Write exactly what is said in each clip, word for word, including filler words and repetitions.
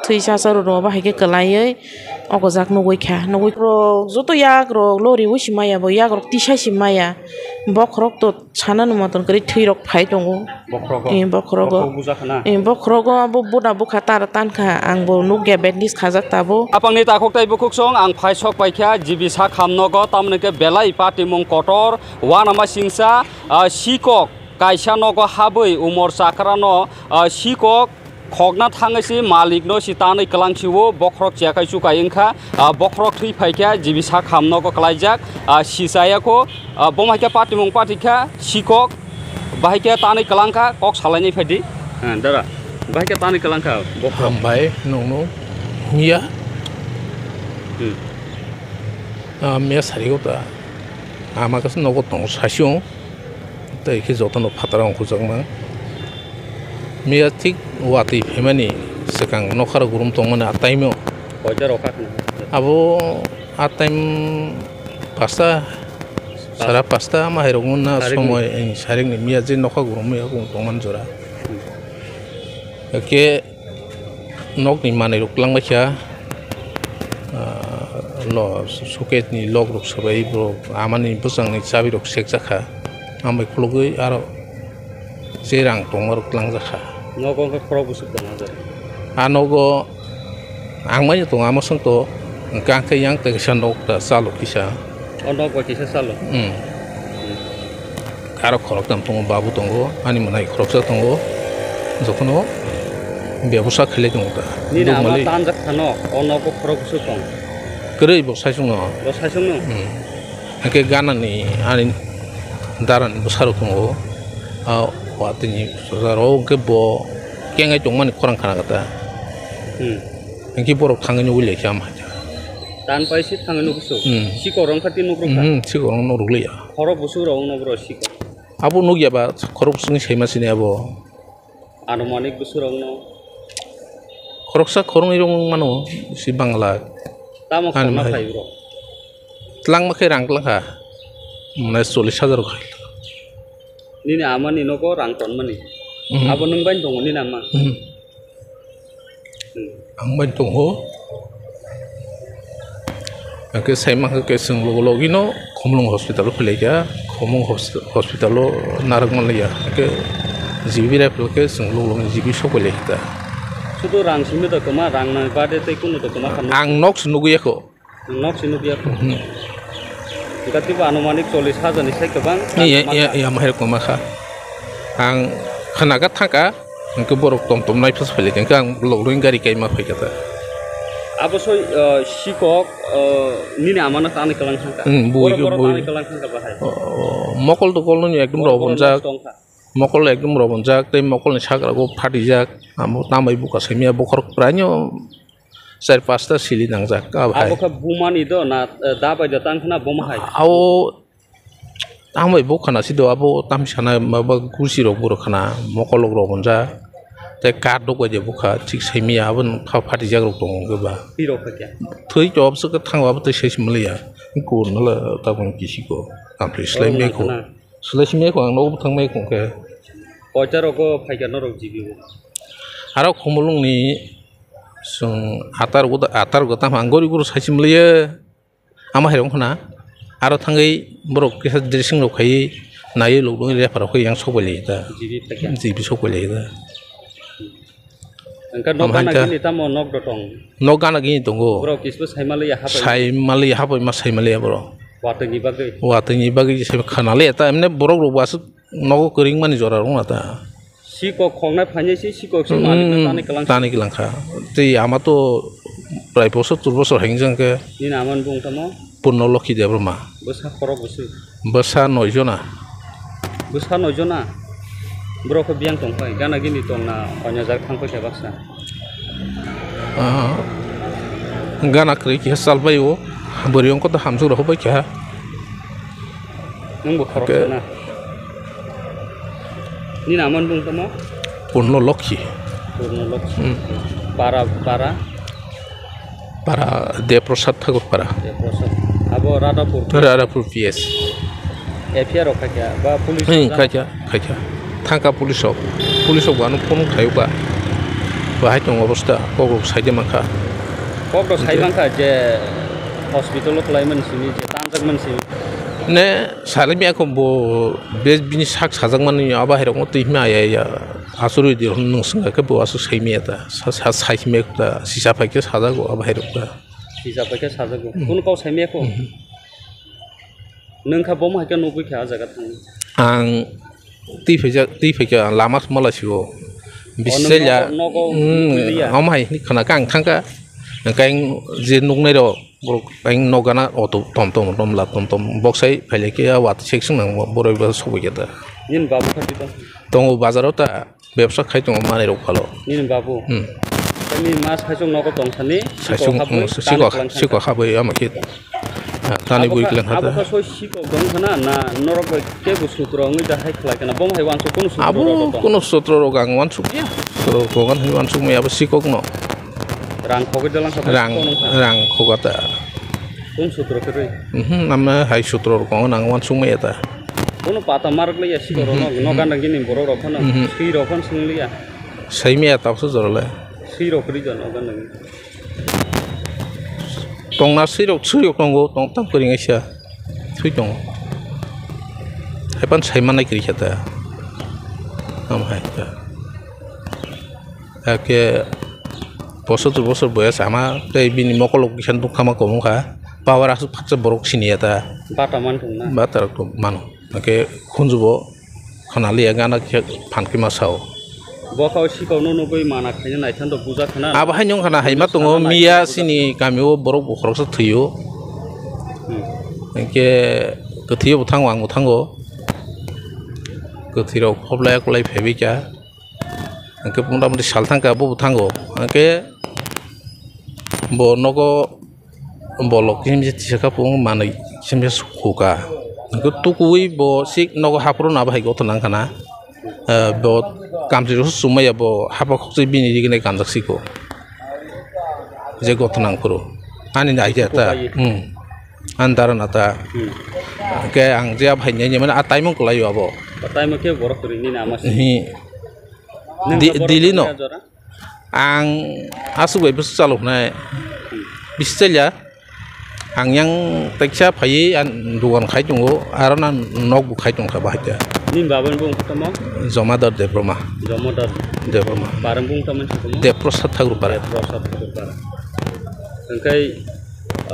Thwi chasa rw rw bahai khe kwlaiwi okojak nugwi kha. Nugwi rok joto yak rok lori wi si maya bo, yak rok tisa si maya. Bokhorok to sana ni moton kwrwi thwi rok phai tongo. Bokhorogo. Eh, bokhorogo. Bokhorok bujak khana. Eh, bokhorogo bo buda bukha tara tan kha, ang bo nugya bandage khajak tabo. Apangni takhuk tei bukhuk song ang phai sok pai kha G B sak ham nogo, tamni khe belai patimung kotor, uanama singsa, ah, sikok kaisa nogo habwi umor chakrano, ah, sikok khokna thangwi si malikno si tanwi kwlang si-o, bokhorok chiyakhai chukai wngkha, ah, bokhorok thwi phaikha, G B sak ham nogo kwlaijak, ah, si chayakho, ah, bo hai khe patimung patikha, sikok, bahai khe tanwi kwlangkha, kok salainai phaidi. Ah, dara, bahai khe tanwi kwlangkha, bokhorok. Hambai, nongno miya. Hmm. Ah, miya sarigo ta. Ama kaisa nogo tongo saichung. Tei khe jotono phataro wngkhujakma. Miya thik watwi phaimani swkang nokharok grum tongmani a time-o. Koita rok kha khna? Abo a time pasta, sara pasta ama hai rok wngna somoi, eh, sarikni miya je nokha grum ya tongmani jora. Hmm. Hwnkhe nokni manwi rok twlang baikha, ah, lo, suket ni lok rok swbai borok amani bwsang ni chabi rok sekjakha, ambai khulugwi aro je rang tongma rok twlangjak kha. Nogo hwnkhe khorok bwswk tongo jora? A nogo ang mai tongo, amo swng to hwnkhe, ang khe yang tei kaisa nok ta chalo kisa. O nok bai kisa chalo? Hmm. Hmm. Aro khoroktham tongo, babu tongo, ani mwnai khoroksa tongo, jotono bebosa khailai tongo ta. Nini ama Dukmali. Tanjak phano, o nogo khorok bwswk tong? Kwrwi bo saichung no. Bo saichung no? Hmm. Hwnkhe gana ni ani dara ni bwsa rok tongo, a watwi ni bwsa rok hwnkhe bo kengai tongmani khorang khana kha ta. Hmm. Hwnkhe borok thangwi nugwi lai kha ama hai ta. Tan pai se thangwi nugwi su? Hmm. Sikok rok wngkha tei nuk rok kha? Hmm, sikok rok nuk rwliya. Khorok bwswk rok wngno bro sikok? Abo nukya ba khorok bwswkni saima sini abo. Anumanik bwswk rokno? Khoroksa khoroknwi rok wng mano si Bangla. Tamo ani khorokma hai. Phai bro? Twlangma khe rang twlangkha. Mane chollish hajar khai. Nini amani nogo rang tonmani. Mhm. Abo nwng bai tongo nini ama? Mhm. Hmm. Ang bai tongo. Hwnkhe saima hwnkhe chwng logo logino Khumulwng hospital o phailaikha, Khumulwng hos-, hospital o narwk manliya, hwnkhe G B rifle khe chwng logo logo G B sok pailaikha ta. Sudu rang simi to kwma, rang nang bade tei kunu to kwma kha. Ang nok se nugwi yakho. Nok se nugwi yakho. Mhm. Hwnkhe teibo anumanik chollish hajar ni sai kwbang. Iya, iya, iya, mahai kwma kha. Ang khwnaga thangkha. Hwnkhe borok tom tom naiphas phailai kha, hwnkhe ang loklogni gari kaima phaikha ta. Abo soi, ah, sikok, ah, nini amano tani kwlang thangkha. Hmm, bui borok, khe borok bui. Tani kwlang thangkha bahai. Oh, mokol tokol nini ekdom borok, borok rwbonjak. Nosto wngkha. Mokol ekdom rwbonjak, tei mokolni sakrago phatijak. Amo tambai buka saimya bokhorok praino char pasta sili nangjak, ah, bahai. Abo khe bumani do na, eh, da bai do tang khna buma hai? Ao Ang bai bo khana si do, abo tamsa na maba gusi rok buro khana, mokolok rok hwnjak, tei kar dok bai de bukha, thik sai maya abo pha-, phatijak rok tongo hwnkhe ba. Twi rok kha kya? Thwi to obwswk khe thango, abo twi sai si maliya. Kurna la tabuk kisi ko, ang twi slai me ko. Slai si me ko, ang nogo thang me ko khe. Koita rogo phaikha norok jibi bo? Aro Khumulwng ni chwng atar go, atar go tamo ang gori goro sai si maliya. Ama hai rok khna, aro thangwi borok kisa dressing rok khaiwi naiwi lok nungwi refer rok khe yang sok bai lai ta. G B phaikha. G B sok bai lai ta. Hwnkhe nok gana gini tamo nok do tong? Nok gana gini tongo. Borok kisbo sai maliya hapai? Sai maliya hapai ma sai maliya borok. Watwi ni bagwi? Watwi ni bagwi se khna le ta, emne borok rok bo aswk nogo kwrwng mani jora rok na ta. Sikok khoknai phainai se sikok se malik no tanwi kwlang. Tanwi kwlang kha. Tei ama to prai bosor tur bosor hai wngkha khe. Nini ama ni bung tamo? Purno Lokhi Debbarma. Bwsa khorok bwswk? Bwsa noi jona. Bwsa noi jona? Borok khe biyang tong phai, gana gini tong na, oinajak thang phai khe baksa? Ah, gana kwrwi khe sal bai o, bwrwi wng koto hamjwk rok bai kha. Nwng bo khoroksa na? Nini ama ni bung tamo? Purno Lokhi. Purno Lokhi. Hmm. Para, para? Para Deprasad Thakur para. Deprasad. Abo Radhapur. Radhapur P S. F I R rok khaikha ba police rok? Hmm, khaikha, khaikha. Thangkha police rok. Police rok bo ano phone khaiyokha. Bahai tongo obostha, kok rok saide mankha. Kok rok sai mankha je hospital o kwlai mani simi, je tanjak mani simi. Ne salai maya kho bo be bini sak sajak mani abo hai rok twi hima ya ya. Asuri di hwn nung swnga khe bo aswk sai maya ta. Sa, sa, sai maya ta, sisa phai khe sajago abo hai rok ta. Sisa phai khe sajago. Hmm. Kunu kok sai maya kho? Hmm. Nwng kha bomo hai khe nugwi kha ah jaga thangwi? Ang twi phaijak, twi phaikha lama malai sio. Oh, nwng biselya, nogo, nogo mm, nugwi liya? Omo hai hinwi khna kha ang thangkha. Hwnkhe ang je nuknai rok, borok ang nokgana auto tom tom tom la tom tom boksai phailai khe ah watwi section nang borok bai sogwi khe ta. Nini babu kha twi tong? Tongo bazaro ta. Bebsa khai tongo manwi rok phalo. Nini babu? Hmm. Tei nini ma saichung nogo tong sani? Saichung, sikok habwi, hmm, sikok, tang sikok habwi ama khe, ah, tani abo bui kha, klan abo hata. Kha soi sikok dong khana, na norok bai kebo sutro wngwi da hai khlai khana? Bomo hai wansuk kunu sutro rok dong? Abo kunu sutro rok ang wansuk ya. Sutro rok ang hai wansuk maya abo sikok no. Rang khogwi dalang kha bai sikok nung kha? Rang, rang khogata. Kunu sutro kwrwi? Mhm, ama hai sutro rok ang wansuk maya ta. Bono pata marwk liya, sikok rok no, mhm, no, mhm, gana gini borok rok phano, mhm, swi rok phano swng liya. Sai maya tabuksa jora le. Swi rok kwrwi jora no gana gini. Tongna swi rok, swi rok tongo, tong tam kwrwi wngsa. Swi tongo. Hai phano sai manai kwrwi kha ta. Am hai ta. Hakhe posotter bosor boyas ama tei bini mokol rok kisa nukha ma kwbang kha. Power aswk phaksa borok siniya ta. Bata man thung na? Bata rok mano. Hakhe khunju bo khna liya gana khe phan khe ma sao. Bo kha o sikok no nugwi mana khaina naithang do buja khna. Abo hai nung khna hai ma tongo, miya sini kami o borok bo khoroksa thwio. Hmm. Hakhe kwthwio bo thango, ang bo thango. Kwthwi rok khoplai kwlai phaibai kha. Hwnkhe mota moti sal thangkha, bobo thango. Hwnkhe bo nogo bolok kisim se tisa kha, pung manwi kisim se sukha. Hwnkhe tukuwi bo sik nogo haphuru nabo hai gotho nang khana. Eh, bo kamchwlwi se chumaya, bo hapha khokchwi bini rignai kanjak siko. Je gotho nang phuru. Ani idea ta. Hmm. Ani dara na ta. Hmm. Hwnkhe ang je abo hai nini mane a taimung kwlaio abo. Taimung khe borok kwrwi nini ama se. Hi. Nwng Di-, abo Dili no. Jora? Ang aswk bai bwswk chaloknai. Bisi chalya. Ang yang teksa phaiwi ang dogan khai tongo, aro na nok bo khai tongkha bahai ta. Nini baba ni bung tamo? Jomadar Debroma. Jomadar. Debroma. Barang bung tamo si tamo? Deprosad Thakur Para. Deprosad Thakur Para. Hwnkhe,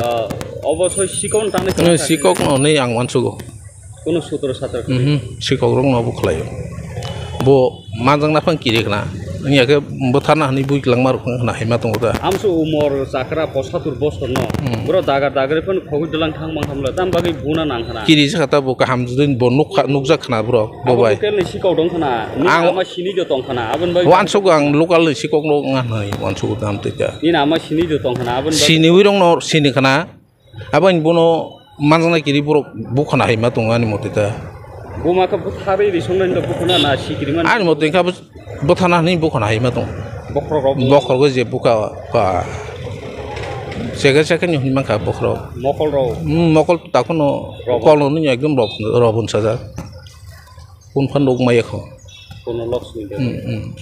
ah, obo soi sikon tangnai. Eh, sikok no ni ang wansugo. Kono sutro satro kwrwi? Mhm, sikokrok no bo khlaio. Bo manjakna phang kiri khna. Wngya khe bwtharna hwnwi bui kwlangma rok phang khna haima tongo ta. Amso umor chakra posatur bosor no. Hmm. Bro dagar dagari phano khogwi dwlang thang mang khamla. Tam bagwi buna nang khna. Kiri jakha ta bo kaham judui bo nukha, nukjak khna bro. Bo abo bai. Local ni sikok dong khna. Ni ang ama sini jo tong khna. Abon bai. Wansuk ang local ni sikok no wngna hwnwi wansuk tam twi ta. Ni ama sini jo tong khna. Abon bai. Sini wi rong no sini khna. Abo ani bono manjaknai kiri borok bukhana hai ma tongo ani mote ta. Buma khe bwtharwi risongnai wngkha bukhana na sikiri mani? Ani mote wngkha bwthana hinwi bukhana hai ma tongo. Bokhorok rok? Bokhorok je bukha ba. Chekhe chekhe ni hinwi mankha bokhorok. Mokol rok? Hmm, mokol to takhuno. Robon. Kolno nini ekdom rob-, robon sajak. Kun phan rok maya kho. Kono loks ni de. Hmm, hmm.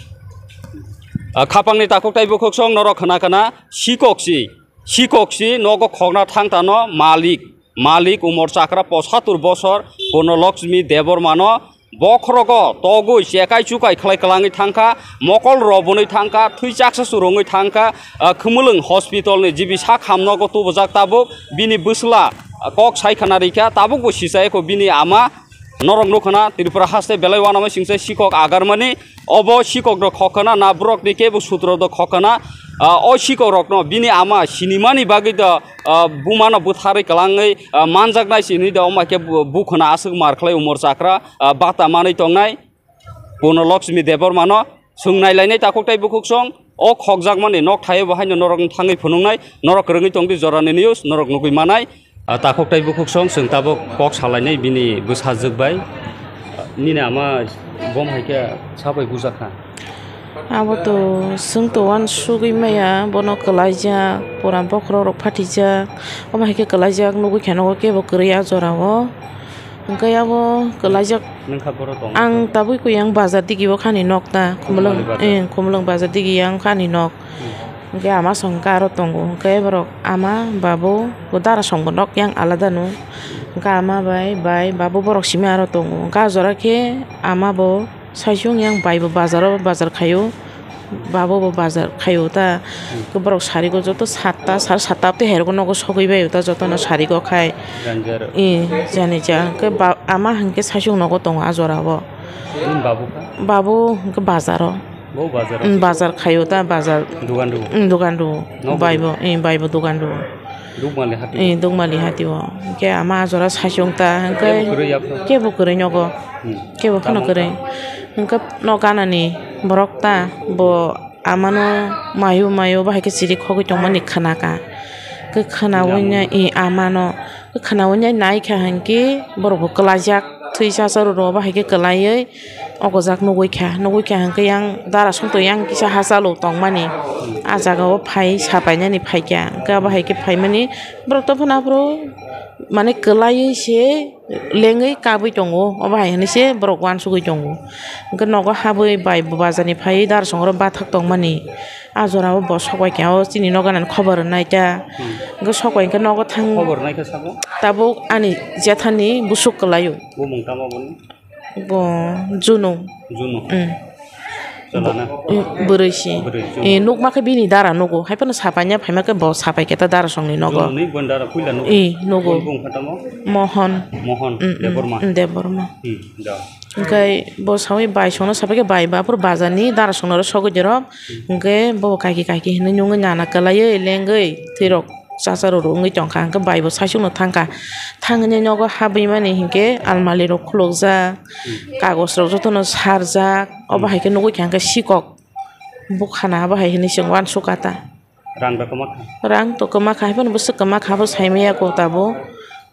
Ah, khapangni takhuk tai bukhuk song norok khna khna sikok si. Sikok si nogo khokna thang tano malik, malik umor chakra posatur bosor Kono Lakshmi Debbarmano bokhorogo togwi chekai chukai khlai kwlangwi thangkha, mokol robonwi thangkha, thwi chaksa churungwi thangkha, ah, Khumulwng hospitalni G B sak hamnogo tubujak tabuk bini bwsla, ah, kok sai khna rikha, tabukbo sichai kho bini ama. Norok nukha na Tripura haste belai uanama singsa sikok agarmani, obo sikok rok khokha na, na borok ni kebo sutro do khokha na, ah, o sikok rok no bini ama sinimani bagwi do, ah, buma no bwtharwi kwlangwi, ah, manjaknai si hinwi do, wngma khe bu-, bukhuna aswk mar khlai umor chakra, ah, bata manwi tongnai Purno Lakshmi Debbarma no. Chwng nailainai takhuk tai bukhuk song, o khokjakmani nok thaio bo haino norokno thangwi phunuknai, norok kwrwngwi tongdi jorani news, norok nugwi manai. Ah, takhuk tai bukhuk song, chwng tabuk kok salainai bini bwsajwk bai. Nini ama bom hai khe sabai bujakha. Abo to chwng to uansugwi maya, bono kwlaijak, pura bokhorok rok phatijak, omo hai khe kwlaijak nugwi khe nogo kebo kwrwi a jorao. Hwnkhe abo kwlaijak. Nungkha boro tongo. Ang tabuk kuyang bazar digi o khani nok ta, Khumulwng, Khumulwng bazar. Eh, Khumulwng bazar digi yang khani nok. Hmm. Hwnkhe ama song khe aro tongo, hwnkhe borok ama, babu, bo dara song bo nok yang alada no. Hwnkhe ama bai, bai, babu borok simi aro tongo. Hwnkhe ah jora khe ama bo Saichung yang bai bo bazar o bazar khaio, babo bo bazar khaio ta. Hmm. Khe borok sari go joto satta, sar satta tei hergo nogo sogwi bai ta joto no sari go khai. Janjaro. I, jani ja. Khe ba-, ama hwnkhe saichung nogo tongo a jora o. Nini babu kha? Babu hwnkhe bazar o. Bo bazar o? Mm, bazar khaio ta, bazar. Dugan do? Mm, dugan do. Nogo? Bai bo, i, bai bo dugan do. Dukmali hati. Eh, Dukmali hati o. Hwnkhe ama jora saichung ta, hwnkhe kebo kwrwi yapha? Kebo kwrwi nogo. Hmm. Kebo phano kwrwi. Hwnkhe nok ganani borok ta, bo amano mayo mayo bahai khe chiri khogwi tongmani khwnaka. Khe khwnawi nai, eh, amano. Khe khwnawi nai naikha hwnkhe borok bo kwlaijak, thwi chacharo rw bahai khe kwlaiwi. Okojak nugwi kha, nugwi kha hwnkhe yang dara songtwi yang kisa hachalo tongmani. Ah jaga o phai sapainani phaikha, hwnkhe abo hai khe phaimani borok tongphano aphuru mane kwlaiwi se lengwi kabwi tongo, obo hai hwnwi se borok uansugwi tongo. Hwnkhe nogo habwi bai bo bazar ni phaiwi dara songro bathak tongmani. Ah jora o bo sok bai kha, o chini nok ganani khobor rwnai ta. Hmm. Hwnkhe sok bai hwnkhe nogo thang. Khobor rwnai khe sabo? Tabuk ani jethani busuk kwlaio. Bumung tamo boni? Bo Junu. Junu. Mm. Chalana? Bo-, mm, bwrwi si. Bwrwi, Junu. Eh, nukma khe bini dara nugo. Hai phano sapaina phaima khe bo sapai khe ta dara songni nogo. Junu ni boni dara puila nugo? Eh, nugo. Boni bung kha tamo? Mohon. Mohon, mm, mm, Debbarma? Mm, Debbarma. Hmm, da. Hwnkhe bo sawi bai songno sapai khe bai ba aphuru bazar ni dara songno ro sogwi derok. Hmm. Hwnkhe bo kaiki kaiki hinwi nungwi nana kwlaiwi lengwi thwirok. Chacharo rw wngwi tongkha, hwnkhe bai bo saichung no thangkha. Thangwi nogo habwi mani hinkhe almari rok khulukjak, hmm, kagoj rok jotono sarjak. Obo, hmm, hai khe nugwi kha hwnkhe sikok bukhana, abo hai hinwi chwng uansukha ta. Rang da kwma kha? Rang to kwma kha, hai phano bwswk kwma kha, abo saimaya ko tabuk.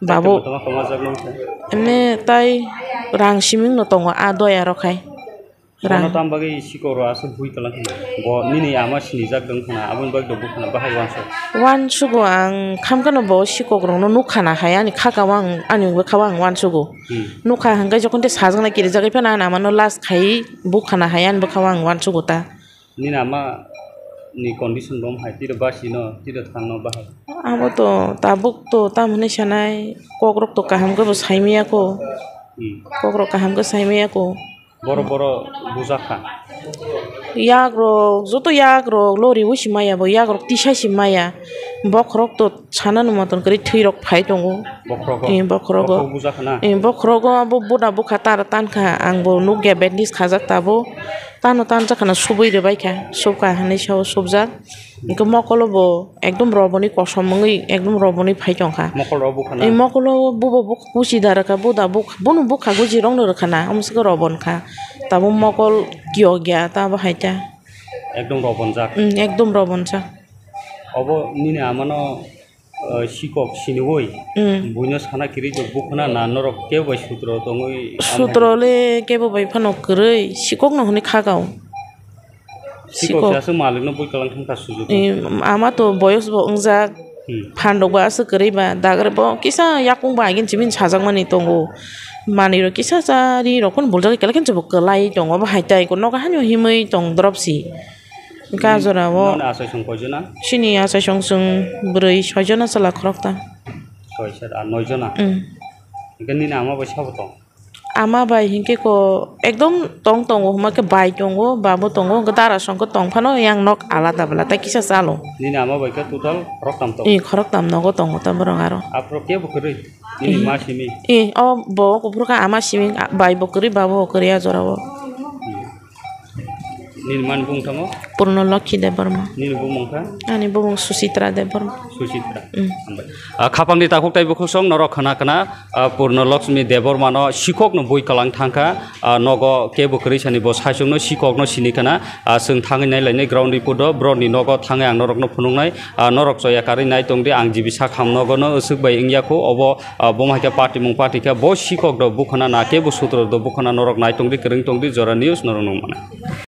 Tabuk. Tei tongma kwma jak nung kha? Emne tai rang siming no tongo a doya rok hai. Bono rang. Tam bagwi sikok rok aswk bui kwlwng kha? Bo nini ama sinijak wng khna, aboni bagwi bo khna bahai uansuk. Uansugo ang khamkhano bo sikok rokno nukha na hai ani khakao ang ani bwkhao ang uansugo. Hmm. Nukha hwnkhe jokhon tei sajaknai kirijagwi phano ani amano last khai bukha na hai ani bwkhao ang uansugo ta. Nini ama ni condition bo hai tiro basino tiro thangno bahai. Abo to tabuk to tamo hinwi sanai kokrok to kaham khe bo saimaya ko. Hmm. Kokrok kaham khe saimaya ko. Boro boro bujak kha. Yak rok, joto yak rok lori o si maya bo, yak rok tisa si maya. Bokhorok to sana ni moton kwrwi thwi rok phai tongo. Bokhorogo? Eh, bokhorogo. Bokhorok bujak kha na? Eh, bokhorogo abo buda bukha tara tan kha, ang bo nukya bandage khajak tabo. Tano tan jak khana subui rwbai kha, subkha hinwi sao subjak. Hwnkhe mokolo bo ekdom roboni kosom wngwi ekdom roboni phai tongkha. Mokol rok bukha na? Eh, mokolo bubo buk-, buchi da rwkha, buda buk-, bono bukha guchi rokno rwkha na, omo se khe robon kha. Tabuk mokol kiyok ya, ta bo hai ta. Ekdom robonjak? Mm, ekdom robonjak. Obo nini amano, eh, sikok siniwi, mm, buino sana kirwi tong bukhuna na norok kebo bai sutro tongwi amo hai? Sutro le kebo bai phano kwrwi, sikokno hwnwi khakao. Sikok. Sikok se aswk malikno bui kwlwng thangkha sujuk. Eh, ama to boyos bo wngjak. Hmm. Phan rok bo aswk kwrwi ba, dagre bo kisa yakung ba agin chibin sajakmani tongo. Manwi rok kisa cha ri rok phano buljak kela khe bo kwlai tongo, bo hai tai nogo hani himwi tong drop si. Hwnkhe ah jora o. Nini achai song koi jona? Chini achai song chwng bwrwi soi jona chwla khorokta. Soi sat, ah, noi jona? Hmm. Hwnkhe nini ama bai sabo tong? Ama bai hinkhe ko ekdom tong tongo, hwnba khe bai tongo, babo tongo, hwnkhe dara song khe tong phano yang nok alada bwla tei kisa chalo. Nini ama bai khe total khoroktham tongo? Eh, khoroktham nogo tongo ta borok aro. Aphuru kebo kwrwi? Nini ma simi? Eh, o bo kuphur khe ama simi, a, bai bo kwrwi, babo bo kwrwi a jora o. Hmm. Nini mani bumung tamo? Purno Lokhi Debbarma. Nini bumung kha? Ani bumung Susitra Debbarma. Susitra. Mm. Hambai. Ah, khapangni takhuk tei bukhuk song norok khna khna, ah, Purno Lakshmi Debbarmano sikokno bui kwlang thangkha, ah, nogo kebo kwrwi sani bo saichungno sikokno sini khna, ah, chwng thangwi nailainai ground report o, borokni nogo thangwi ang norokno phunuknai, ah, norok choya karwi nai tongdi, ang jibi sak ham nogono aswk bai wngya kho, obo Ah, bo hai khe patimung pati khe bo sikok rok bukhuna na khe bo sutro rok bukhuna norok nai tongdi, kwrwng tongdi, Jora News norok nung mano.